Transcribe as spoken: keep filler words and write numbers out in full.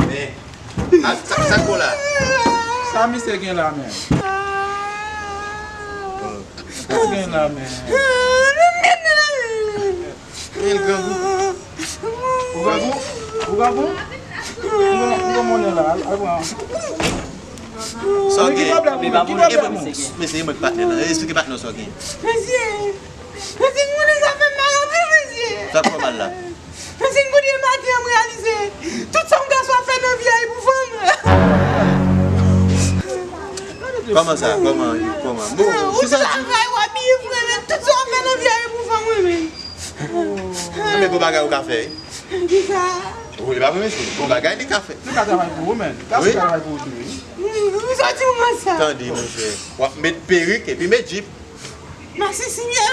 Men, a, sa, sa k bon la? Sa misye gen la menm? Sa l gen la menm? Men l grangou. Ou grangou? Ou grangou? Ou grangou? Ou grangou la? Al, al pran. Sa w gen? Ki pwoblèm ou? Ki pwoblèm ou? Mesye, e mwen k patnè la. Esplike patnè w sa w gen. Mesye, mesye, m konnen sa fè m mal anpil, mesye. Sa k fè w mal la? Mesye, m konnen maten an, m reyalize tout sa yon gason ap fè nan vi a e pou fanm. Kòman sa? Kòman? Kòman? Bon, ou travay, w abiye, frè, men tout sa w ap fè nan vi a e pou fanm, wi, men. Nan, men bon bagay ou ka fè, wi. Kisa? Wi, e pa vre, mesye. Bon bagay li ka fè. Li ka travay pou ou, men. Li ka travay pou ou tou, wi. Ou soti ou konsa? Tande, monchè. W ap met perik epi met jip. Mèsi, Senyè.